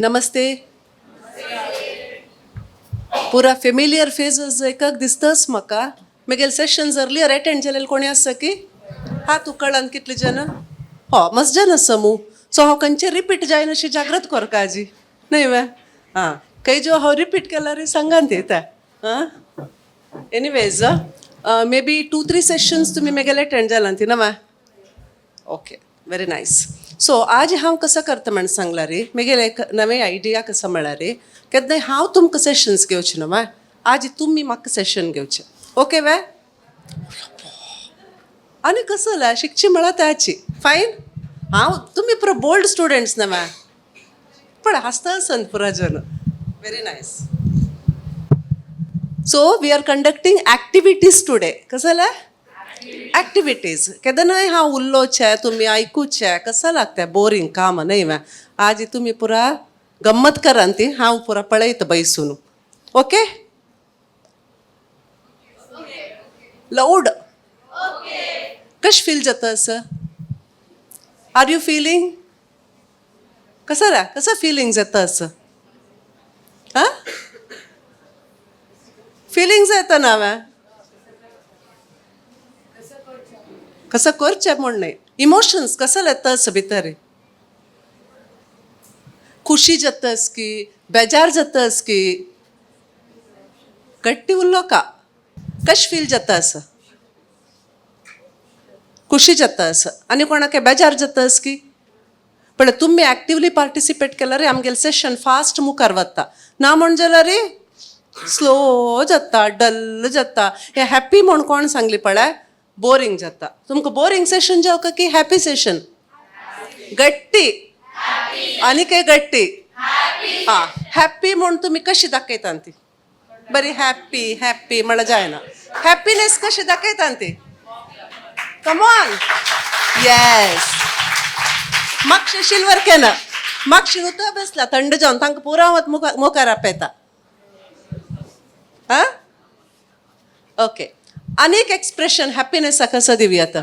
नमस्ते. पुरा फेमिलियर फेजस एकक दिसतच म्हाका. मेगेले सेशन्स अर्लियर अटेंड जालेले कोणी आसा की हात उकळान कितले जन? हो मस्त जन आसा मू. सो हांव खंयचे रिपीट जायना अशी जागृत करका आजी न्हय वे. आं, खंय जो हांव रिपीट केल्यार सांगान येता. आं, एनिवेज मे बी 2-3 सेशन्स तुमी मेगेले अटेंड जाला ती ना मा? Okay, very nice. सो आज हांव कसो करता म्हण सांगला रे, मेगेले एक नवे आयडिया कसो म्हळ्यार रे, केन्नाय हांव तुमकां सेशन्स घेवचें न्हू वा, आज तुमी म्हाका सेशन घेवचें. ओके वे? आनी कसो जाल्यार शिकची म्हळ्यार त्याची फायन. हांव तुमी पुरो बोल्ड स्टुडंट्स ना वा, पण हासता आसन पुरा जन. Very nice. So we are conducting activities today. कसं जालें? ॲक्टिविटीज. केन्नाय हांव उलोवचें तुमी आयकुचें कसं लागता, बोरींग काम न्हय वा. आज तुमी पुरा गम्मत करान ती हांव पुरा पळयता बैसून. ओके? लाऊड. कशें फील जाता असं? Are you feeling? कसं रा कसं फिलिंग जाता असं? हां, फिलिंग्स येता ना वा? कसं करचें म्हण न्हय, इमोशन्स कसं येता असं भितर? खुशी जातास की बेजार जातास की? गट्टी उरलो का? कशें फील जाता असं? खुशी जाता असं. आनी कोणाक बेजार जातास की? पण तुमी एक्टिवली पार्टिसिपेट केल्यार आमगेलें सेशन फास्ट मुखार वता. ना म्हण जाल्यार स्लो जाता, डल जाता. हे हॅप्पी म्हण कोण सांगली पळय, बोरींग जाता. तुमकां बोरींग सेशन जावका की हॅप्पी सेशन? गट्टी आनी काय गट्टी? हां, हॅप्पी म्हण तुमी कशी दाखयता ती? बरी हॅप्पी हॅप्पी म्हळ्यार जायना. हॅप्पीनेस कशी दाखयता ती? कमॉन. येस, मागशे शिल्वर केना मागशे नुतो बसला थंड जावन तांकां पुरा मुखार आपयता. हां, ओके. आनी एक एक्सप्रेशन हॅप्पीनेसा कसं दिवया आतां?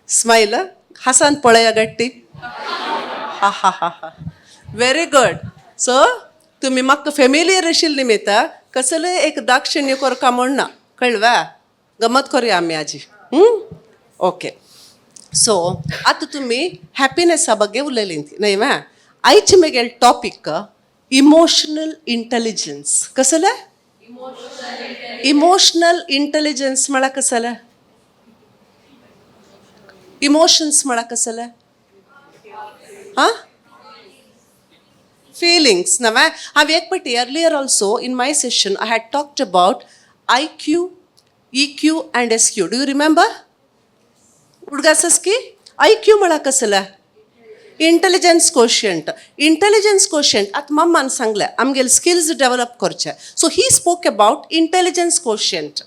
स्मायल. हासान पळया गट्टी. हा हा हा हा, व्हेरी गुड. सो तुमी म्हाका फेमिलियर आशिल्ली निमित्ता कसलें एक दाक्षिण्य करका म्हण ना, कळ्ळें? गमत करुया आमी आजी. ओके. सो आतां तुमी हॅप्पीनेसा ಬಗ್ಗೆ उलयली न्हय वा? आयचे मेगेले टॉपीक इमोशनल इंटेलिजन्स. कसलें? इमोशनल इंटेलिजन्स म्हळ्यार कसलें? इमोशन्स म्हळ्यार कसलें? हां, फिलिंग्स ना वा? हांवें एक पटी earlier also in my session I had talked about IQ, EQ and SQ. Do you remember? उडगासस की आयक्यू म्हळ्यार कसलें? Intelligence quotient. Intelligence quotient आतां मम्मान सांगलें आमगेले स्किल्स डेवलप करचे. So he spoke about intelligence quotient.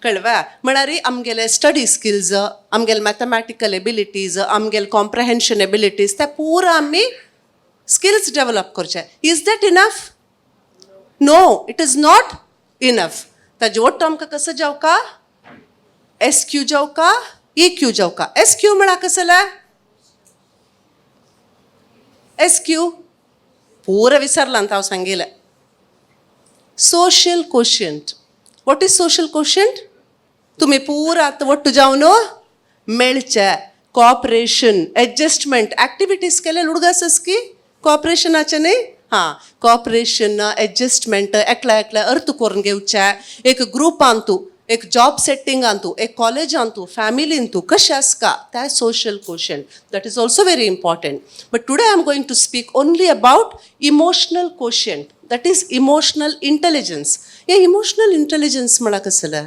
कळ्ळें? म्हळ्यार आमगेले स्टडी स्किल्स, आमगेले मॅथमॅटिकल एबिलिटीज, आमगेले कॉम्प्रहेन्शन एबिलिटीज, ते पुरा आमी स्किल्स डेवलप करचे. Is that enough? No, it is not enough. ताजे वट्ट आमकां कसं जावका? एस क्यू जावका, ई क्यू जावका? एस क्यू म्हळ्यार कसलें? एस क्यू पुरा विसरला हांव सांगिलें. Social quotient. What is social quotient? तुमी पुरा आतां वट्टू जावन मेळचे, कॉपरेशन, एडजस्टमेंट ॲक्टिविटीज केले उडगासस की कॉपरेशनाचें न्ही? हां, कॉपरेशन, एडजस्टमेंट, एकल्या एकल्या अर्थ करून घेवचें. एक ग्रुपान तूं, एक जॉब सेटिंगान तूं, एक कॉलेजान तूं, फॅमिलीन तूं कशें आसका त्या social quotient, that is also very important. But today I am going to speak only about emotional quotient, that is emotional intelligence. हे इमोशनल इंटेलिजन्स म्हळ्यार कसलें?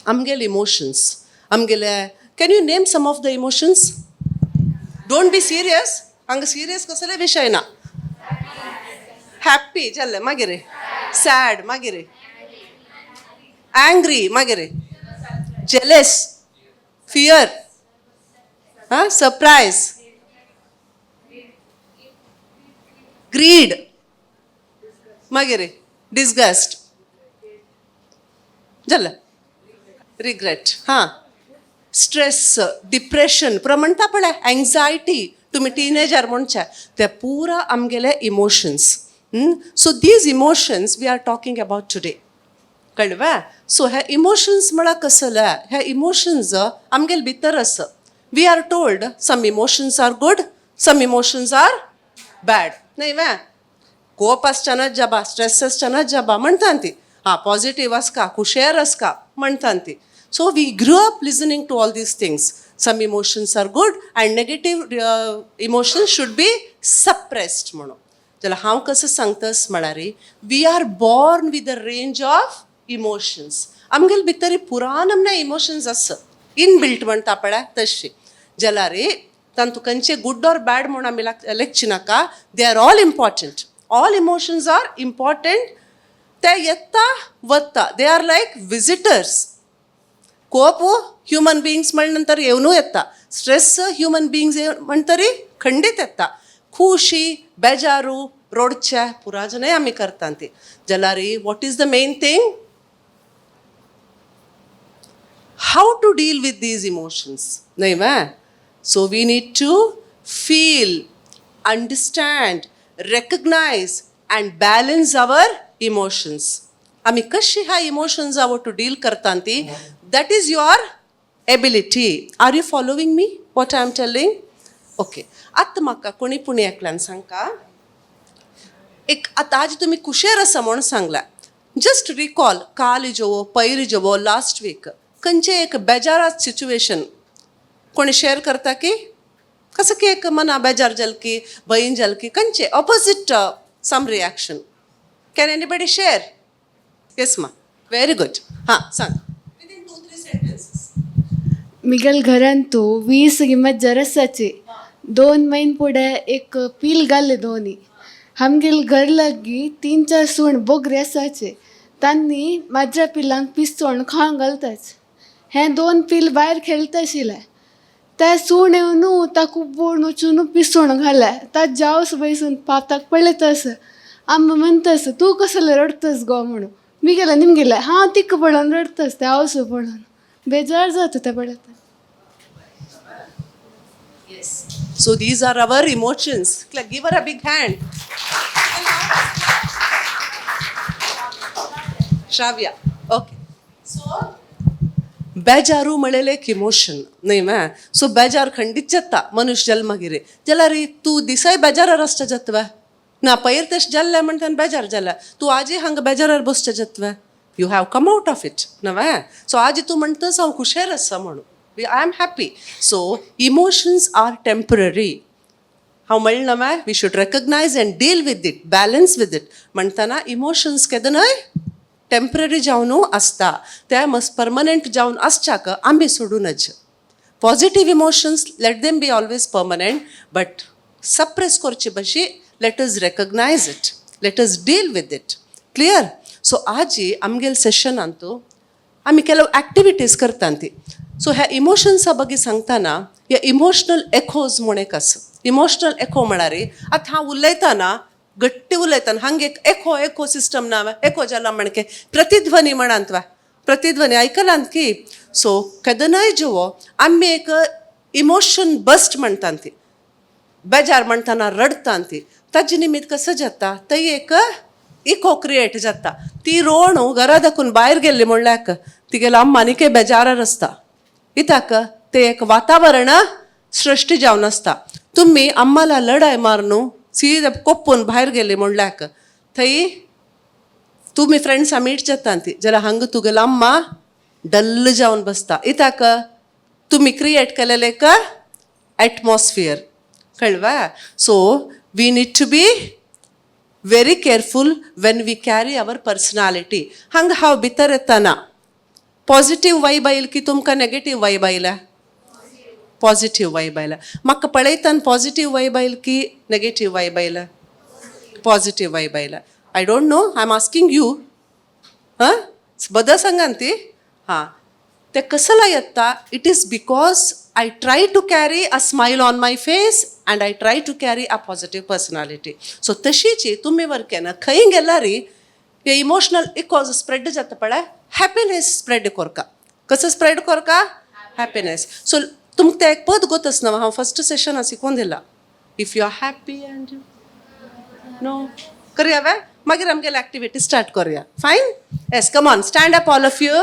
आमगेले इमोशन्स, आमगेले. Can you name some of the emotions? Don't be serious. हांगा serious कसले विशय ना. Happy जालें, मागीर सॅड, मागीर अँग्री, मागीर जेलस, फियर, हां, सरप्रायज, ग्रीड, मागीर डिसगस्ट जालें, रिग्रेट, हां, स्ट्रेस, डिप्रेशन, पुरो म्हणटा पळय, एंग्जायटी, तुमी टिनेजर म्हणचे ते पुरा आमगेले emotions. So these emotions we are talking about today, कळ्ळें? सो हे इमोशन्स म्हळ्यार कसले? हे इमोशन्स आमगेले भितर आसा. We are told some emotions are good, some emotions are bad, न्हय वे? कोप आसच्यानच जाबा, स्ट्रेस आसच्यानच जाबा म्हणटात ती. हां, पॉझिटीव आसका, खुशेर आसका म्हणटात ती. So we grew up listening to all these things. Some emotions are good and negative emotions should be suppressed म्हणून. जाल्यार हांव कसं सांगतस म्हळ्यार, we are born with a range of emotions. आमगेले भितर पुरान आमने इमोशन्स आसा, इनबिल्ट म्हणटा पळय तशी. जाल्यार तांतू खंयचे गुड ऑर बॅड म्हूण आमी लेखची नाका. They are all important, all emotions are important. ते येता वता, they are like visitors. कोप ह्युमन बिंग्स म्हणले नंतर येवनू येता, स्ट्रेस ह्युमन बिंग्स म्हणटरी खंडीत येता, खुशी, बेजारू, रोडचे पुराजनय आमी करता ती. जाल्यार what is the main thing? How to deal with these emotions, न्हय वे? So we need to feel, understand, recognize and balance our emotions. आमी कशी ह्या इमोशन्स हाव टू डील करता ती, that is your ability. Are you following me, what I am telling? Okay. आतां म्हाका कोणी पुणी एकल्यान सांगका एक, आतां आज तुमी कुशेर आसा म्हणून सांगला. जस्ट रिकॉल, काल जेवो, पयर जेवो, लास्ट वीक खंयचे एक बेजारात सिच्युएशन कोणी शेअर करता की कसं की एक मना बेजार जाल की, भंय जाल की, खंयचे opposite some reaction? Can anybody share? Yes मा, व्हेरी गुड. हां, सांग within two three sentences. Miguel घरान तूं 20 गिमत रसाची 2 म्हयने फुडें एक पील घालें दोनी. आमगेले घर लागीं तीन चार सूण बोगरे आसाचे. तांणी माजरा पिलांक पिसोण खावंक घालताच. हें दोन पील भायर खेळटा आशिल्लें. ते सूण येवन ताका बोड वचून पिसोण घालें. ता जावस बैसून पाताक पळयता आसा. आम्मा म्हणटा आसा, तूं कसलें रडतस गो म्हणून. मिगेलें निमगेलें हांव तिका पळोवन रडतस, तें आवसो पळोवन बेजार जाता तें पळयता. So these are our emotions. Give her a big hand. Shravya. Okay. So बेजारू म्हणलें एक इमोशन, न्हय मा? सो बेजार खंडीत जाता मनुष्य जल्मगिरे. जाल्यार तूं दिसाय बेजारार आसता जातवा ना? पयर तशें जाल्लें म्हणटा बेजार जाला, तूं आजय हांगा बेजारार बसता जातवा? You have come out of it, नव्हे? सो आज तूं म्हणटास हांव खुशेर आसा म्हणून, I am happy. So emotions are temporary. हांव म्हणलें नव्हे, we should recognize and deal with it, balance with it म्हणटना इमोशन्स केदनाय टेंपररी जावन आसता. ते मस्त परमनंट जावन आसच्याक आमी सोडूं नज. Positive emotions, let them be always permanent, but suppress करचे बशी let us recognize it, let us deal with it. Clear? So आजी आमगेले सेशनांतू आमी ಕೆಲವು ॲक्टिविटीज करता ती. सो ह्या इमोशन्सा ಬಗ್ಗೆ सांगतना ह्या इमोशनल एकोज म्हूण एक आसा. इमोशनल एको म्हळ्यार आतां हांव उलयतना, गट्टी उलयतना हांगे एक एको एको सिस्टम ना, एको जाला म्हणके प्रतिध्वनी म्हणांत वा, प्रतिध्वनी आयकलांत की. सो केदनाय जेवो आमी एक इमोशन बस्ट म्हणटात ती, बेजार म्हणटाना रडटात ती, ताजे निमित्त कसं जाता, थंय एक इको क्रिएट जाता. ती रोणू घरा दाखून भायर गेल्ली म्हणल्यार तिगेलो अम्मा आनीकय बेजारार आसता. कित्याक? ते एक वातावरण सृश्टी जावन आसता. तुमी अम्माला लढाय मारून सीधा कोप्पून भायर गेली म्हणल्यार थंय तुमी फ्रेंड्सां मीट जाता ती, जाल्यार हांगा तुगेलो अम्मा डल्ल जावन बसता. कित्याक? तुमी क्रिएट केलेलें एक एटमॉस्फियर, कळवा? So we need to be very careful when we carry our personality. हांगा हांव भितर येतना पॉझिटीव वायब आयल की तुमकां नेगेटीव वायब आयल्या? पॉझिटीव वायब आयल्या. म्हाका पळयतना पॉझिटीव वायब आयल की नेगेटीव वायब आयल्या? पॉझिटीव वायब आयल्या. I don't know, I am asking you. हां, बदल सांगा ती. हां, ते कसला येता? It is because I try to carry a smile on my face and I try to carry a positive personality. So तशीच तुमी वर केन्ना खंय गेल्यार हे इमोशनल इकॉज स्प्रेड जाता पळय, हॅपीनेस स्प्रेड करका. कसं स्प्रेड करका? हॅपीनेस. सो तुमकां तें एक पद गोतस ना, हांव फर्स्ट सेशना शिकोवन दिला. If you are happy and you know करूया वे, मागीर आमगेले एक्टिविटी स्टार्ट करूया. Fine? Yes, come on, stand up all of you.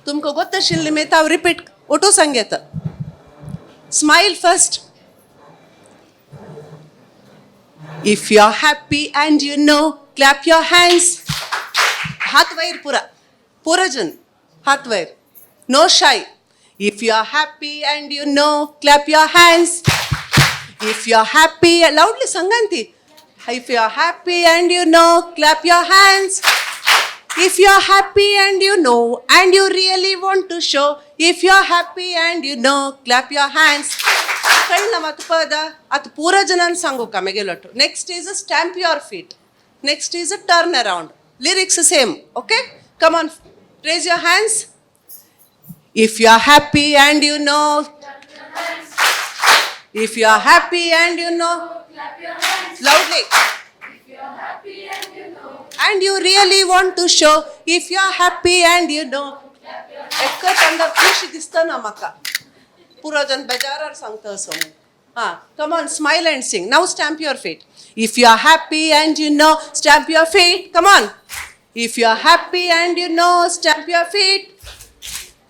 तुमकां गोत आशिल्ली निमित्त हांव रिपीट ओटो सांगता. Smile first. If you are happy and you know, clap your hands. हात वयर पुरा, पुरा जन हात वयर. No shy. If you are happy and you know, clap your hands. If you are happy, loudly सांगांती. If you are happy and you know, clap your hands. If you are happy and you know and you really want to show, if you are happy and you know, clap your hands. कळना मात पद आतां पुरा जणांक सांगू का मागीर. Next is a stamp your feet. Next is a turn around. Lyrics same. Okay, come on, raise your hands. If you are happy and you know, if you are happy and you know, loudly, and you really want to show, if you are happy and you know. एकच अंदर खुश दिसता ना म्हाका. पुरो जन बेजारार सांगता असो म्हणून. हां, come on, smile and sing. Now stamp your feet. If you are happy and you know, stamp your feet. Come on. If you are happy and you know, stamp your feet.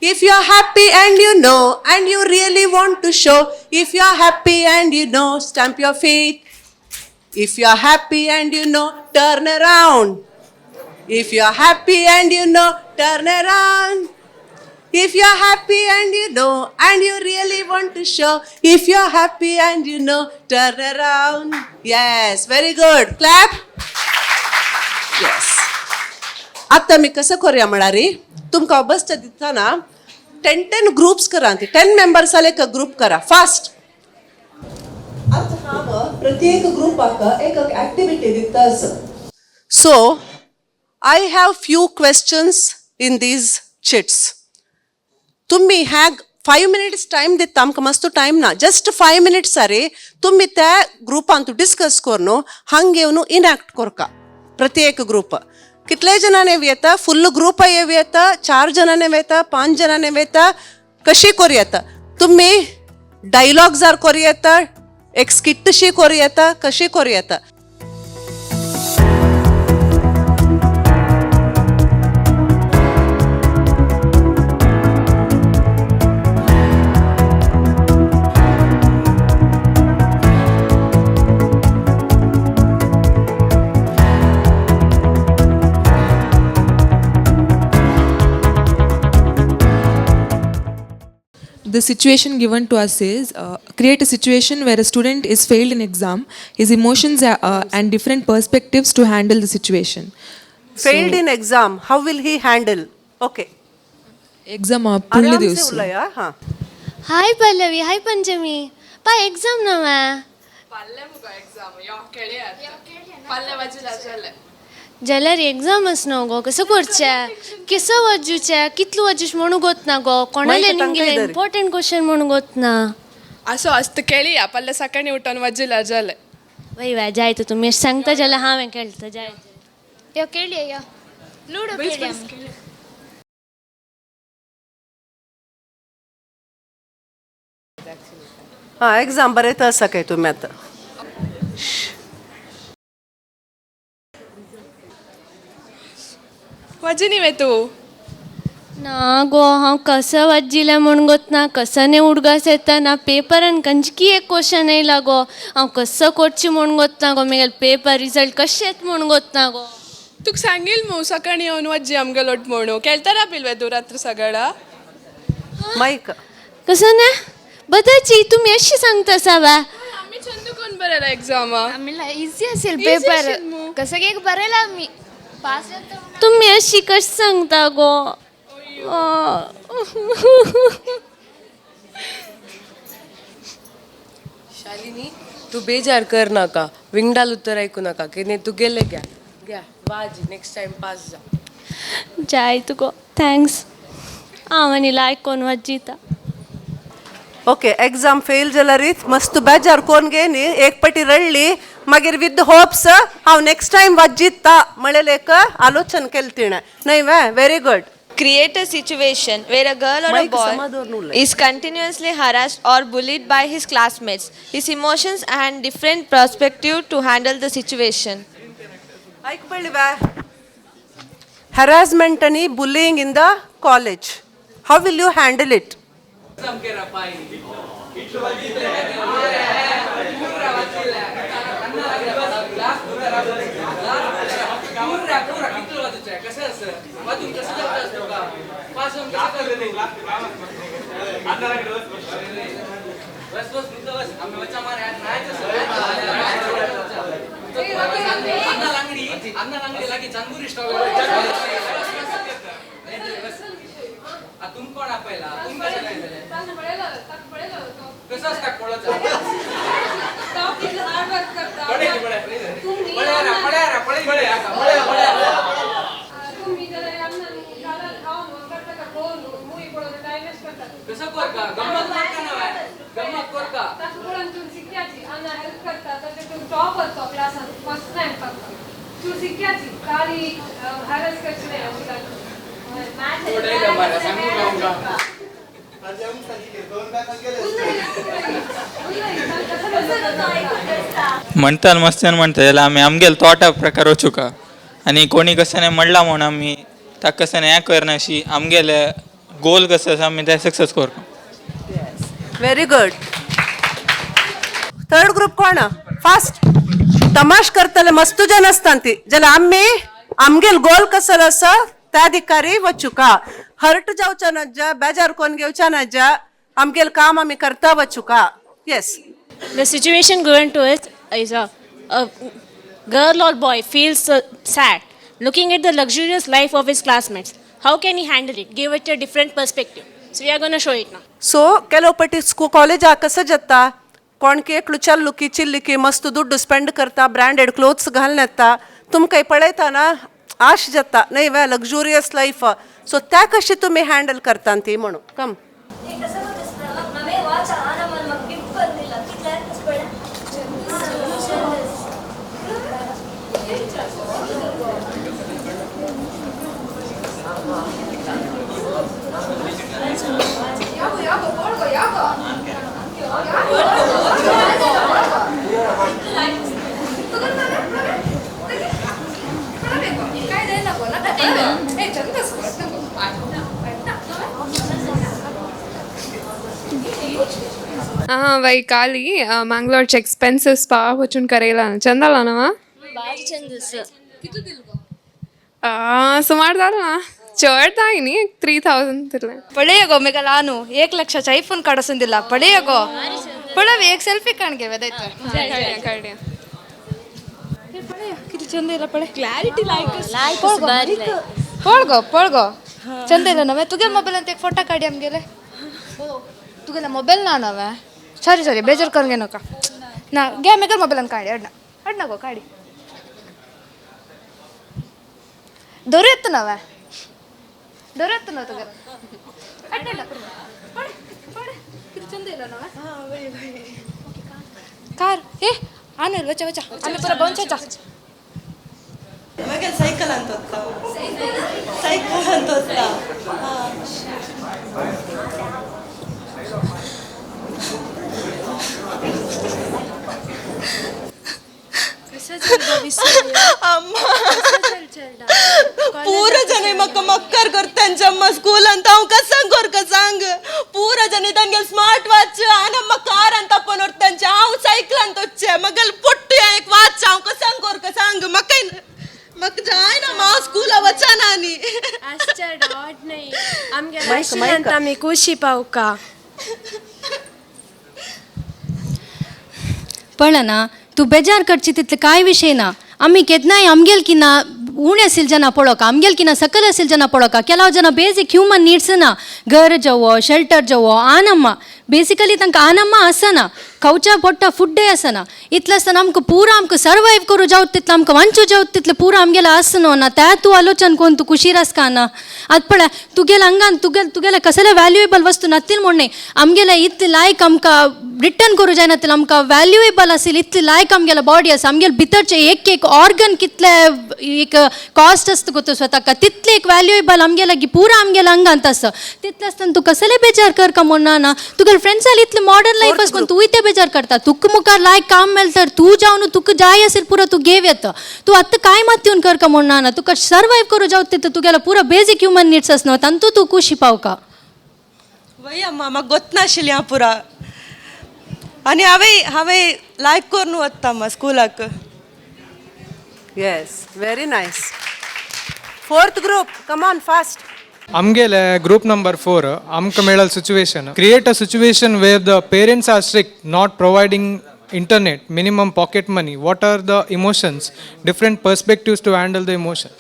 If you are happy and you know and you really want to show, if you are happy and you know, stamp your feet. If you are happy and you know, turn around. If you are happy and you know, turn around. If you are happy and you know and you really want to show, if you are happy and you know, turn around. Yes, very good. Clap. Yes. आतां आमी कसं करूया म्हळ्यार, तुमकां बसता दितना 10 10 groups करा. 10 members जाले एक ग्रुप करा फास्ट. आतां हांव प्रत्येक ग्रुपाक एक एक्टिविटी दिता. So I have few questions in these chits. तुम्ही ह्या 5 मिनिट्स टायम दिता आमकां, मस्त टायम ना, जस्ट 5 मिनिट्स अरे. तुम्ही त्या ग्रुपांत डिस्कस करून हांग येवन इनॅक्ट करका. प्रत्येक ग्रुप कितले जणांनी येता? फुल्ल ग्रुप येऊ येता, चार जणांनी येता, पांच जणांनी येता, कशी करू येता? तुम्ही डायलॉग जर करू येता, एक स्किटशी करू येता, कशी करू येता? The situation given to us is create a situation where a student is failed in exam, his emotions and different perspectives to handle the situation. Failed in exam, how will he handle? Okay. Exam पुढले आराम से दिवस. उलया. हां. हाय पल्लवी, हाय पंचमी. पा exam ना मा. पल्ले मुगो exam यो केळयात पल्ले वाजिला जाले. जाल्यार एक्झाम आस न्हू गो. कसं करचें, कसं वाजूचें, कितलो वाजूच म्हणून गोत ना गो कोणाले. मागीर तांकां निमगेले धरी. इम्पॉर्टंट क्वेश्चन म्हणून गोत ना. असो आसता केळया पल्ले सकाळी उठून वाजिला जाले. वय वा जाय तर तुमी अशें सांगता जाल्यार हांवें खेळटा जाय. यो खेळया, यो लुडो खेळया आमी. हां, एक्झाम बरयता आसा काय तुमी आतां? वाजिनी वे तूं? ना गो, हांव कसं वाजिलें म्हूण गोत ना, कसं न्ही उडगास येता ना. पेपरान खंयची एक क्वेश्चन येयला गो. हांव कसं करचें म्हूण गोत ना गो. मागीर पेपर रिजल्ट कशें येता म्हूण गोत ना गो. तुका सांगील मू सकाळी येवन वाजी आमगेलोट म्हणू. केळता राबिल वे तूं रात्र सगळा? मायक. कसं ना बदाची तुमी अशी सांगता सा बा. आमी चंद कोण बरयला एक्झाम? आम्ही इझी असेल Easy paper. असेल मग. कसं की बरेला आम्ही पास जातो. तुम्ही अशी कशी सांगता गो? शालिनी, तू बेजार कर नाका. विंगडाल उत्तर ऐकू नका की नाही. तू गेले घ्या घ्या वाजी, नेक्स्ट टाइम पास जा. जाय तुगो, thanks. हांव आनी लायक कोण वाजिता. ओके, एक्झाम फेल जाल्यार मस्त बेजार कोण गे न्ही. एक पटी रडली, मागीर विथ होप्स हांव नेक्स्ट टायम वाजिता म्हणलें एक आलोचन केलें तिणें, न्हय वे? Very good. Create a situation where a girl or a Mic boy samadornu is continuously harassed or bullied by his classmates. His emotions and different perspective to handle the situation. ಐಕ್ಬಳ್ಳಿವ harassment ani bullying in the college, how will you handle it? म्हणटाल मस्त्यान म्हणटा जाल्यार आमी आमगेले तोटा प्रकार वचुका आनी कोणी कशें म्हणलां म्हूण आमी ताका कशें हें करना अशी आमगेले गोल कसो आसा आमी ते सक्सेस करपा. Very good. Third group कोण? फास्ट तमाश करतले मस्तू जन असतांती जाल्यार आमी आमगेल गोल कसलो आसा त्या दिकारी वचुका, हर्ट जावच्या नाज्या, बेजार कोण घेवच्या नाज्या, आमगेल काम आमी करता वचुका. Yes. The situation given to us is a girl or boy feels sad looking at the luxurious life of his classmates. How can he handle it? Give it a different perspective. So we are going to show it now. So ಕೆಲವು ಪಟ್ಟಿ ಸ್ಕೂ college कसं जाता, कोण की एकलो चल्लो की चिल्ली की मस्त दुड्डू स्पेंड करता, ब्रँडेड क्लोथ्स घालून येता, तुमकां पळयता ना आश जाता न्हय वे लक्झुरियस लायफ. सो त्या कशी तुमी हँडल करता ती म्हणून कम. ಹಾಂ वೈ ಖಾಲಿ ಮಂಗ್ಳೂರ್चे एक्सपेन्सिव स्पा वचून करयला चंद जालो ना. भारी चंद सुमार जालो ना, चड जाय न्ही, 3000 तितलें. पळय गो मेगा लानु 1 ಲಕ್ಷ ಐಫೋನ್ ಕಾಡಸಂದಿಲ್ಲ ಪಳೆಯ ಗೋ ಪಳವೆ एक ಸೆಲ್ಫಿ ಕಾಣ್ಗೆ ವೆದೈತೆ. ಕಡಿಯ किती ಚಂದ ಇಲ್ಲ ಪಳೆ ಕ್ಲಾರಿಟಿ ಲೈಕ್ ಪೊಳ್ಗೋ ಪೊಳ್ಗೋ ಚಂದ ಇಲ್ಲ ನವೆ ತುಗೆ ಮೊಬೈಲ್ ಅಂತ ಫೋಟೋ ಕಾಡಿ ಅಮ್ಗೆಲೆ ತುಗೆಲ್ಲ ಮೊಬೈಲ್ ನಾನವೆ ಸಾರಿ ಸಾರಿ ಬೇಜಾರು ಕರ್ಗೆ ನಕ ನಾ ಗೆ ಮೇಗಲ್ ಮೊಬೈಲ್ ಅಂತ ಕಾಡಿ ಅಡ್ನ ಅಡ್ನಗೋ ಕಾಡಿ ದೊರೆಯತ್ತು ನಾವೆ ದೊರೆಯತ್ತು ನಾವು ತುಗೆ ಅಡ್ನ ಚಂದ ಇಲ್ಲ ನಾವೆ ಕಾರ್ ಏ ಆಮೇಲೆ ವಚ ವಚ ಆಮೇಲೆ ಪೂರ ಬೌನ್ಸ್ ವಚ. ಸೈಕಲ್ ಅಂತ ಸೈಕಲ್ ಅಂತ. ಅಮ್ಮ पूरा जने म्हाका मक्कर करतांचे अम्मा स्कूल ಅಂತ हांव कसंग कोरका सांग. पूरा जने तांगेल स्मार्ट वॉच आनी कार ಅಂತ ಅಪ್ಪನ ಹೊರ್ತಾಂचे, हांव सायकल ಅಂತ వచ్చे मगल పొట్టు एक वाच हांव कसंग कोरका सांग. म्हाका म्हाका जायना मा स्कूला वचना आनी. आमी खुशी पावका पळना तूं बेजार करची तितले कांय विशय ना. आमी केन्नाय आमगेल की ना उणें आशिल्ले जेन्ना पळोवका, आमगेल की ना सकयल आशिल्ले जेन्ना पळोवका, केलाव जेन्ना बेजीक ह्युमन निड्स ना, घर जेवो, शेल्टर जेवो, आनम्मा बेसिकली तांकां आनम्मा आसना, खावच्या पोट्टा फुड्डे आसना. इतलें आसतना आमकां पुरा आमकां सर्वायव करूं जावत तितलें, आमकां वांचू जावत तितलें पुरा आमगेलें आसनो ना. त्या तूं आलोचन कोन्न तूं कुशीर आसका ना. आतां पळय तुगेल्या आंगान तुगेले कसले व्हॅल्युएबल वस्तू नातील म्हूण न्ही, आमगेले इतले लायक आमकां रिटर्न करूं जायना तितलें आमकां व्हॅल्युएबल आशिल्ली इतली लायक आमगेले बॉडी आसा. आमगेले भितरचे एक एक ऑर्गन कितले एक कॉस्ट आसता गो स्वताक, तितले एक व्हॅल्युएबल आमगे लागीं पुरा आमगेल्या आंगांत आसा. तितलें आसतना तूं कसले बेजार करका म्हूण ना. तुगेले फ्रेंड्सां इतले मॉडर्न लायफ आसा पूण तूं ते बेजार करता. तुका मुखार लायक काम मेळटा तूं जावन तुका जाय आशिल्लें पुरो तूं घेव येता. तूं आतां कांय मात येवन करका म्हूण ना. तुका सर्वायव करूं जावत तितलें तुगेलो पुरो बेजीक ह्युमन निड्स आसा न्हू, तांतू तूं खुशी पावका. वय अम्मा, म्हाका गोत्नाशिल्लें हांव पुरा आनी हांवें लायक करून वता अम्मा स्कुलाक. Yes, very nice. Fourth group, come on fast. आमगेले ग्रुप नंबर 4 आमकां मेळल situation. Create a situation where the parents are strict, not providing internet, minimum pocket money. What are the emotions, different perspectives to handle the emotion.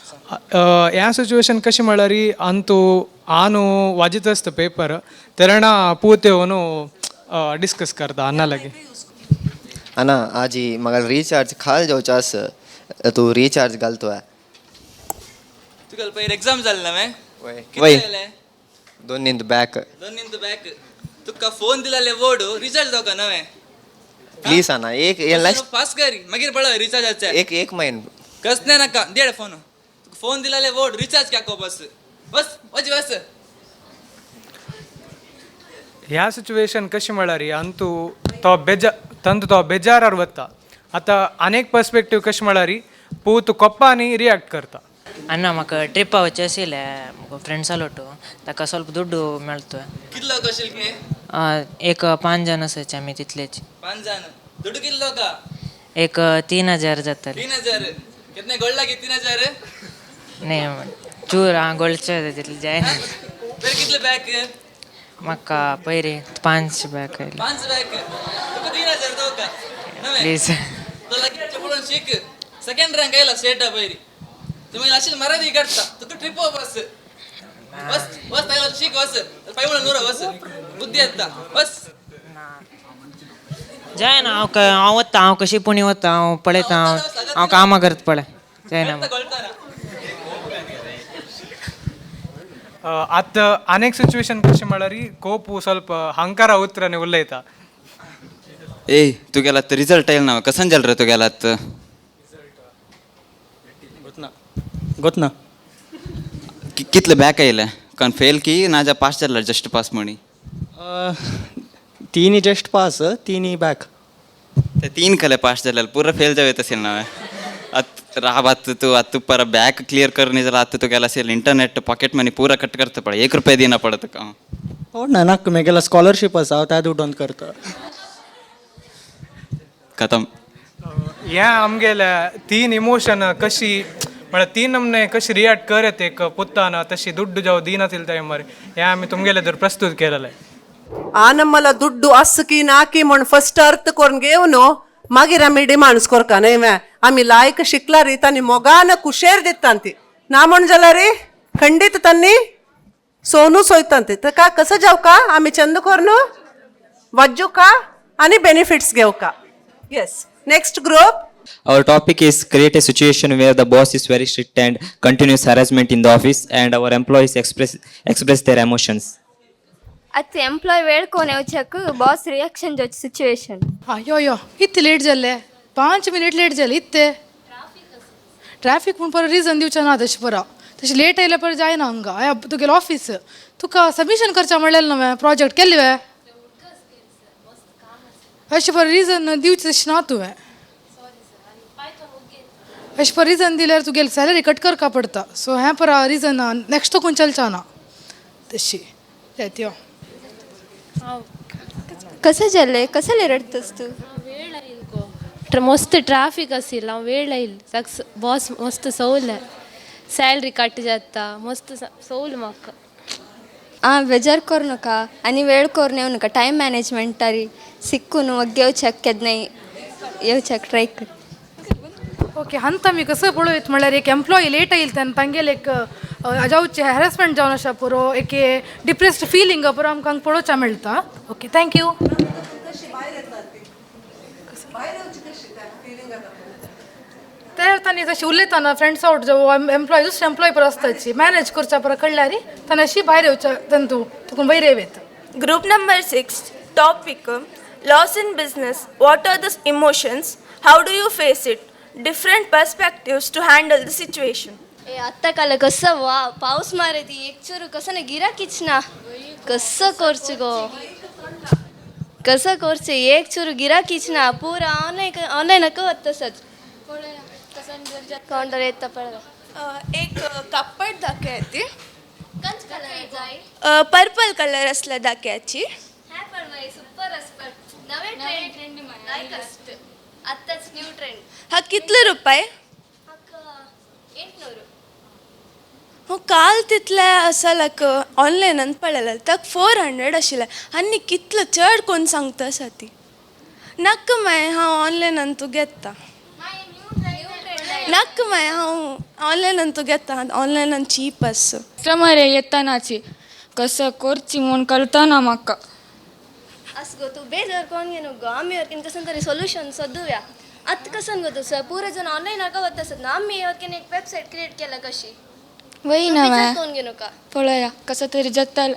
ह्या situation कशें म्हळ्यार अंतू आनु वाजीत आसता paper Terna पूत येवन discuss करता अन्ना लागीं. अना आजी म्हाका रिचार्ज खाल जावचो आसा, तूं रिचार्ज घालतो. तुका पयर एग्जाम जालें ना वे? वय, दोन बॅक. दोन बॅक. तुका फोन दिलाले वोड रिचार्ज जावका नवें. प्लीज अना एक लास्ट पास कर मागीर पळय रिचार्जाचे. एक एक म्हयनो. कसले नाका देड फोन. तुका फोन दिलाले वोड रिचार्ज क्याको बस बस वच बस. ह्या सिच्युएशन कशें म्हळ्यार अंतू तो बेजा तंतू तो बेजारार वता. आतां अनेक पर्सपेक्टीव कशें म्हळ्यार पूत कोप्पा आनी रिएक्ट करता. ಅಣ್ಣ म्हाका ट्रिपा वचचें आशिल्लें फ्रेंड्सा लोटू, ताका ಸ್ವಲ್ಪ ದುಡ್ಡು मेळतो. कितलो कशील की? एक 5 जाण आसाचे आमी तितलेच. 5 जाण. दुडू कितलो का? एक 3000 जातले. 3000. कितने गोल्ड की 3000? न्ही चूर आं गोल्डचे तितले जायना. पयर कितले बॅक? म्हाका पयरी 5 बॅक आयले. 5 बॅक. तुका 3000 दवका नवें. प्लीज. तो लागीं पळोवन शीक. सेकंड रँक आयला स्टेटा पयरी. तुम्ही अशीच मराठी काढता तुका ट्रिप बस बस बस तायला शीक बस पाय नूर बस बुद्धी येता बस. जायना हांव हांव वता, हांव कशी पुणी वता, हांव पळयता, हांव कामां करता पळय. जायना. आतां अनेक सिच्युएशन कशें म्हळ्यार कोप ಸ್ವಲ್ಪ हंಕಾರ उतरांनी उलयता. ए तुगेला रिजल्ट येयल ना, कसन जाल रे तुगेला? गोतना कितले बॅक आयले? कन फेल की ना जा पास जाल्ला जस्ट पास म्हणी? 3 जस्ट पास, 3 बॅक. ते 3 कले पास जाल्ले, पुरा फेल जाव येत असेल ना. आत राब आत तूं आत तूं पर बॅक क्लियर करनी जाल्यार आतां तुगेला असेल इंटरनेट पॉकेट मनी पुरा कट करता पळय, 1 रुपया दिना पडत तुका. हो ना, नाका मेगेला स्कॉलरशीप आसा, हांव त्या दुडोन करता. खतम. ह्या आमगेल्या 3 इमोशन कशी म्हळ्यार 3 नमने कशी रिएक्ट करत एक पुत्तान तशी ದುಡ್ಡು जाव दीनातील टायमार हे आमी तुमगेले तर प्रस्तुत केलेले. ಆ ನಮ್ಮಲ ದುಡ್ಡು ಅಸ್ಕಿ ನಾಕಿ म्हण फर्स्ट अर्थ करून घेवन मागीर आमी डिमांड्स करका न्हय वे. आमी लायक शिकला री तांणी मोगान कुशेर दितांती ना म्हण जाल्यार रे खंडीत तांणी सोनू सोयतांती. ताका कसं जावका आमी चंद करून वज्जुका आनी benefits घेवका. Yes, next group. Our topic is create a situation where the boss is very strict and continuous harassment in the office and our employees express their emotions. ಅತ್ತೆ ಎಂಪ್ಲಾಯ್ ವೇಳ್ಕೊನೆ ವಚಕ್ ಬಾಸ್ ರಿಯಾಕ್ಷನ್ ಜೋಚ್ ಸಿಚುವೇಶನ್. यो यो इतले late जाल्ले, 5 minute late जाले इतले. Traffic पूण परत reason दिवचें ना तशें परा तशें लेट आयल्यार परत जायना हांगा. हय तुगेलें ऑफीस तुका सबमिशन करचें म्हणलेलें न्हू प्रोजेक्ट केल्लें वे? अशें पर रिजन दिवचें तशें ना तुवें. अशें पर रिजन दिल्यार तुगेली सॅलरी कट करपा पडटा. सो हें पर रिजन नेक्स्ट तकून चलचें ना तशी जायत यो. कसं जालें, कसले रडतस तूं? मस्त ट्राफिक आशिल्लो हांव वेळ आयल साक बॉस मस्त सवले सॅलरी कट जाता मस्त सवल म्हाका. आ बेजार करू नका आनी वेळ करून येवं नका. टायम मॅनेजमेंटारी सिक्कून वग्गे येवच्याक केन्नाय येवच्याक ट्राय कर. ओके हंत आमी कसं पळयत म्हणल्यार एक एम्प्लॉई लेट येयल तेन्ना तांगेले एक जावचे हॅरेसमेंट जावन आसा पुरो, एक डिप्रेस्ड फिलींग पुरो आमकां हांगा पळोवच्या मेळटा. Okay, thank you. ते तांणी तशी उलयतना फ्रेंड्स आवट जावं एम्प्लॉय दुसरे एम्प्लॉय पुरो आसताची मॅनेज करच्या पुरो कळ्ळ्यार ताणें अशी भायर येवच्या तंतू तुका वयर येत. Group number 6, topic loss in business. What are the emotions? How do you face it? Different perspectives to handle the situation. ए आत्ता काल कसं वा पाऊस मारे ती एक चुरू कसं ना गिराकीच ना कसं करचू गो कसं करचे एक चुरू गिराकीच ना पुरा ऑनलाईन ऑनलाईन नका होत तसंच काउंटर येता पडलं. एक कापड दाखयाती पर्पल कलर असला दाखयाची. सुपर नवे ट्रेंड लायक आत्ताच न्यू ट्रेंड. हा कितले रुपये? 800. हो काल तितले आसा लायक ऑनलायनान पळयलें ताका 400 आशिल्लें आनी कितलो चड कोण सांगता आसा ती नाका मागीर हांव ऑनलायनान तूं घेता नाका मागीर हांव ऑनलायनान तूं घेता ऑनलायनान चीप आसा. कस्टमर येतानाची कसं करची म्हूण कळतना म्हाका. अस गो तूं बेजार कोण घेवन गो आमी वरकीन कसं तरी सोल्युशन सोदुया. आतां कसं गो तूं पुरो जण ऑनलायन हाका वता आसत ना आमी वरकीन एक वेबसायट क्रिएट केला कशी वय ना बेजार कोण घेवं नका. पळया कसं तरी जातलें.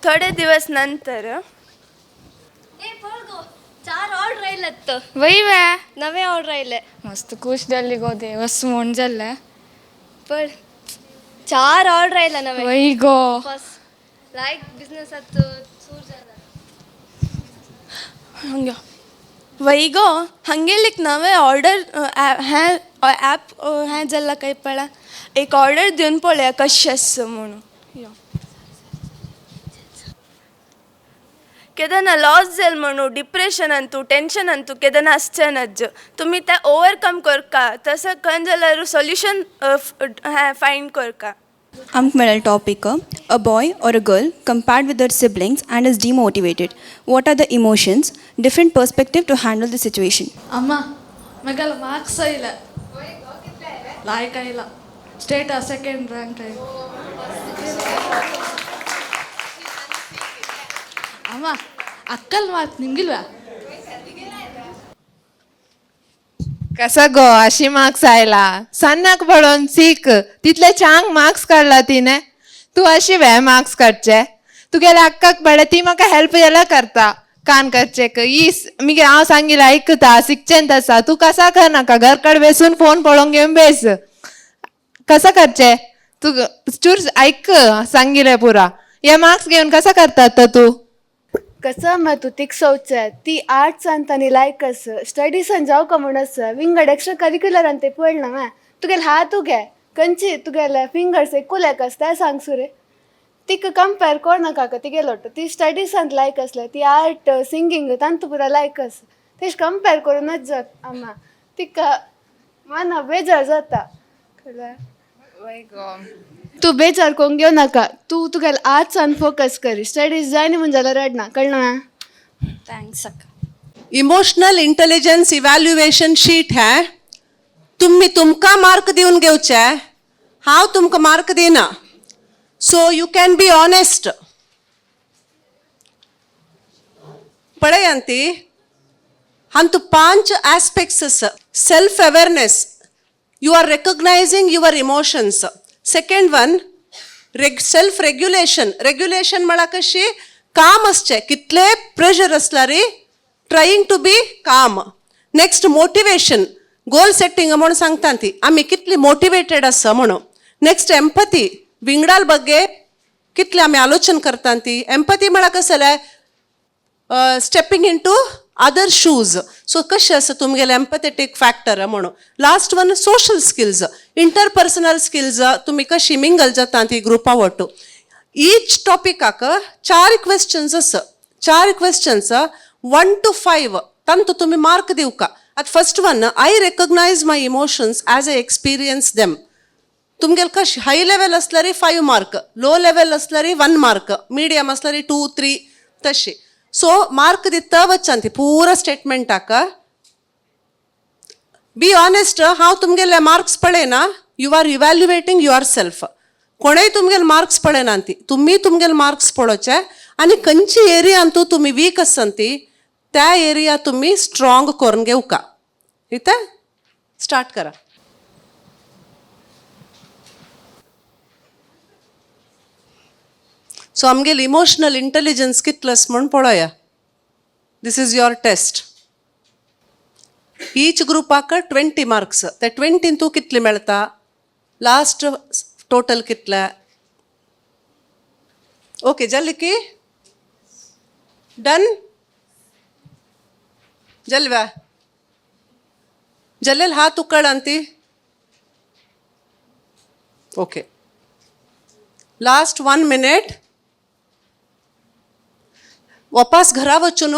थोडे दिवस नंतर ए पळ गो 4 ऑर्डर आयल्यात. वय वे नवे ऑर्डर आयले. मस्त खूश जाली गो देवस म्हूण जाल्लें. पळ 4 ऑर्डर आयला नवे. वय गो फर्स्ट लायक बिझनेस आतां सूर जाला. हंगा वय गो हंगेल एक नवे ऑर्डर हें ॲप हें जालां काय पळय एक ऑर्डर दिवन पळया कशें आसा म्हणून. यो केदना लॉस जाल म्हणून डिप्रेशन अंतू टेन्शन अंतू केदना आसचें नाज्ज तुमी तें ओवरकम करका तसो खंय जाल्यार सोल्युशन हें फायंड करका. आमकां मेळ्ळें topic a boy or a girl compared with their siblings and is demotivated. What are the emotions? Different perspective to handle the situation. ಅಮ್ಮ ಮಗಲ ಮಾರ್ಕ್ಸ್ ಇಲ್ಲ ಲಾಯ್ಕ ಇಲ್ಲ ಸ್ಟೇಟ್ ಸೆಕೆಂಡ್ ರ್ಯಾಂಕ್ ಆಯ್ತು. ಅಮ್ಮ ಅಕ್ಕಲ್ ಮಾತು ನಿಮ್ಗಿಲ್ವಾ? कसं गो अशी मार्क्स आयला सन्नाक पळोवन सीक तितले चांग मार्क्स काडला तिने तूं अशी वे मार्क्स काडचे तुगेल्या अक्काक पळय ती म्हाका हेल्प जाल्यार करता कान करचे ई मगे हांव सांगिल्लें आयकता शिकचें तसा तूं कसा करनाका घर कडेन बेसून फोन पळोवंक घेवन बेस कसा करचे तूं चूर आयक सांगिल्लें पुरा हे मार्क्स घेवन कसा करता तूं? कसं मग तूं तिकसोवचें ती आर्ट्सान तांणी लायक आसा स्टडिसान जावका म्हूण आसा विंगड एक्स्ट्रा करिक्युलरान ते पळयना मा तुगेले हात उगे खंयची तुगेले फिंगर्स एकूल एक आसा तें सांग सुरे तिका कंपेर कोरनाका तिगेलो ती स्टडिसान लायक आसले ती आर्ट सिंगींग तांतू पुरा लायक आसा तेश कंपेर करूनच जात आमा तिका मना बेजार जाता कळ्ळें. तूं बेजार कोण घेवं नाका तूं तुगेले आर्ट्सान फोकस कर स्टडीज जायना म्हूण जाल्यार रडना कळ्ळें. Thanks अक्का. इमोशनल इंटेलिजन्स इव्हॅल्युएशन शीट है तुम्ही तुमकां मार्क दिवन घेवचे हांव तुमकां मार्क दिना. So you can be honest. पळयात ती हातूंत 5 आस्पेक्ट्स आसा. Self awareness, you are recognizing your emotions. Second one self regulation. Regulation म्हळ्यार कशी काम आसचें कितले प्रेशर आसल्यार trying to be calm. Next motivation, goal setting म्हणून सांगता ती आमी कितली मोटिवेटेड आसा म्हणून. नेक्स्ट एम्पथी, विंगडाल बग्गे कितले आमी आलोचन करता ती. एम्पथी म्हळ्यार कसं जाल्यार stepping into other shoes. So कशें आसा तुमगेलें एम्पथेटीक फॅक्टर म्हणून. Last one social skills, interpersonal skills तुमी कशी मिंगल जाता ती ग्रुपा वटू. ईच टॉपिकाक 4 क्वेश्चन्स आसा. 4 क्वेश्चन्स 1 to 5 तांतू तुमी मार्क दिवका. आतां first one, I recognise my emotions as I experience them. तुमगेले कशें हाय लेवल आसल्यार 5 मार्क, लो लेवल आसल्यार 1 मार्क, मिडियम आसल्यार 2 3 तशें. सो मार्क दिता वच्चांती पुरा स्टेटमेंटाक. बी ऑनेस्ट, हांव तुमगेले मार्क्स पळयना, you are evaluating yourself. कोणेय तुमगेले मार्क्स पळयना ती, तुमी तुमगेले मार्क्स पळोवचे आनी खंयची एरियांतू तुमी वीक आसता त्या एरिया तुमी स्ट्रॉंग करून घेवका. इथे स्टार्ट करा. सो आमगेले इमोशनल इंटेलिजन्स कितलस म्हूण पळोवया. This is your test. Each ग्रुपाक 20 मार्क्स. ते 20 तूं कितले मेळटा, लास्ट टोटल कितले. ओके जालें की डन? जालें जालें हात उकळ आंती. Okay last 1 minute. वापस घरा वचून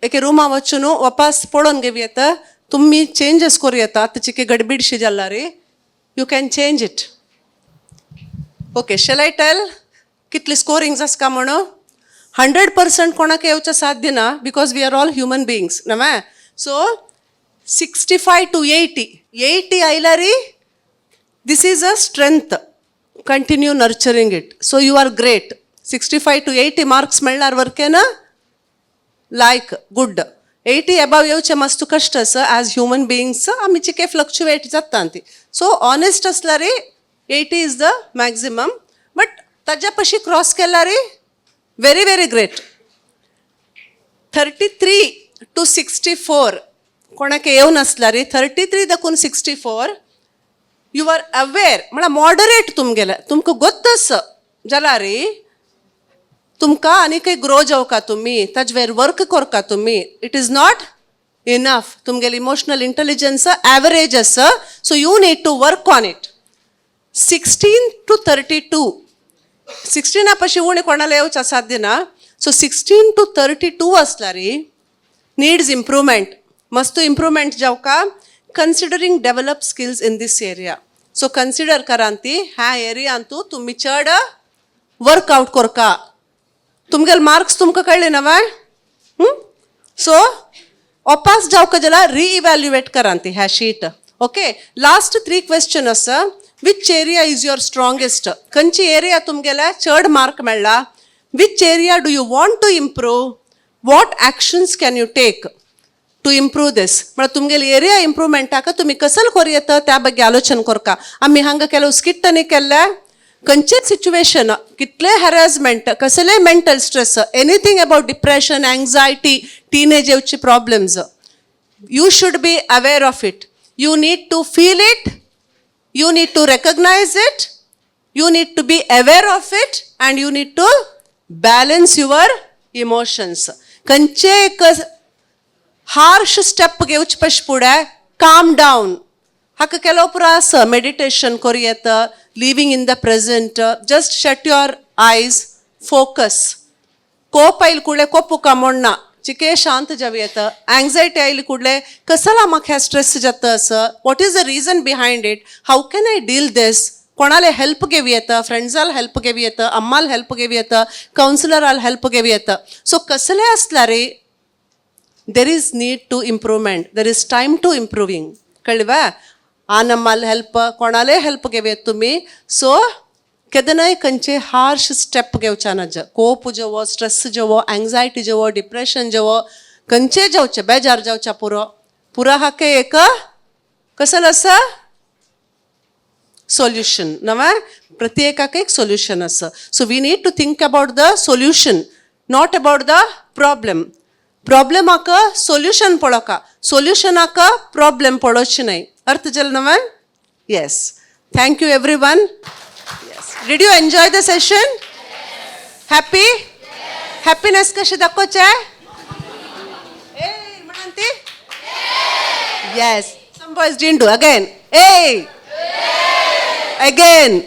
एके रुमा वचून वापस पळोवन घेवं येता. तुमी चेंजस करूं येता. आतां चिके गडबीडशी जाल्या रे, you can change it. Okay, shall I tell कितली स्कोरिंग्स आसका म्हणून? 100% कोणाक येवचें साध्य ना, because we are all human beings न्हय. सो 65 to 80, 80 आयल्यार this is a strength, continue nurturing it. So you are great. 65 to 80 marks मेळ्ळ्यार वर्केना लायक गुड. 80 एबाव येवचें मातसो कश्ट आसा. ॲज ह्युमन बिंग्स आमी चिके फ्लक्च्युएट जाता ती. सो ऑनेस्ट आसल्यार 80 is the maximum, but ताज्या पशी क्रॉस केल्यार very very great. 33 to 64 कोणाक येवन आसल्यार 33 दाखून 64 you are aware, म्हळ्यार मॉडरेट तुमगेलें, तुमकां गोत्त आसा जाल्यार तुमकां आनीकय ग्रो जावका तुमी, ताजे वयर वर्क करका तुमी. It is not enough. तुमगेलें इमोशनल इंटेलिजन्स एवरेज आसा, so you need to work on it. 16 to 32, 16 पशी उणें कोणाला येवचें साध्य ना. सो 16 to 32 आसल्यार नीड्स इम्प्रूवमेंट, मस्त improvement जावका. Considering develop skills in this area. So consider करान ती ह्या एरियांतू तुमी चड वर्कआउट करका. तुमगेले मार्क्स तुमकां कळ्ळे ना वाय? सो अपास जावका जाल्यार रिइव्हॅल्युएट करान ती ह्या शीट. ओके, लास्ट 3 क्वेश्चन आसा. Which area is your strongest? खंयची एरिया तुमगेल्या चड मार्क मेळ्ळा? Which area do you want to improve? What actions can you take to improve this? म्हळ्यार तुमगेले एरिया इम्प्रूवमेंटाक तुमी कसल करूं येता त्या ಬಗ್ಗೆ आलोचन करका. आमी हांगा ಕೆಲವು स्किट आनी केल्ले. खंयचेच सिच्युएशन, कितले हॅरासमेंट, कसले mental stress, anything about depression, anxiety, teenage येवचे problems, you should be aware of it. You need to feel it, you need to recognise it, you need to be aware of it, and you need to balance your emotions. खंयचे एक harsh step घेवचे पश फुडें काम down. हाका केलो पुरो आसा, meditation करूं येता, living in the present, just shut your eyes, focus. कोप आयले कुडले कोपुका म्हणना, चिके शांत जावं येता. एंग्जायटी आयली कुडले कसला म्हाका ह्या स्ट्रेस जाता आसा, what is the reason behind it, how can I deal this, कोणाले हेल्प घेवं येता, फ्रेंड्साल हेल्प घेवं येता, अम्माल हेल्प घेवं येता, कावन्सिलराल हेल्प घेवं येता. सो कसले आसल्यार there is need to improvement, there is time to improving. कळ्ळें वा? आनम्माल हेल्प, कोणाले हेल्प घेवं येता तुमी. सो केदनाय खंयचे हार्श स्टेप घेवच्या नाजा. कोप जेवो, स्ट्रेस जेवो, एंग्जायटी जेवो, डिप्रेशन जेवो, खंयचे जेवचे, बेजार जावच्या पुरो पुरो हाके एक कसल आसा सोल्युशन नव्या. प्रत्येकाक एक सोल्युशन आसा. So we need to think about the solution, not about the problem. प्रॉब्लेमाक solution पळोवका, सोल्युशनाक problem पळोवचें न्हय. अर्थ जालें नव्या? Yes, thank you everyone. Did you enjoy the session? Happy? Happiness कशें दाखोवचें? ए म्हणून ती? Yes. Some boys didn't do. Again. Hey! Again.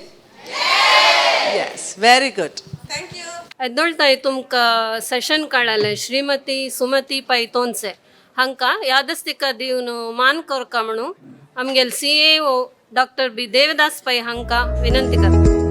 Yes. Very good. एदोळताय तुमकां सेशन काडलें श्रीमती सुमती पै तोनसे हांकां यादस्तिका दिवन मान करका म्हणून आमगेले C A O doctor B Devdas Pai हांकां विनंती करता.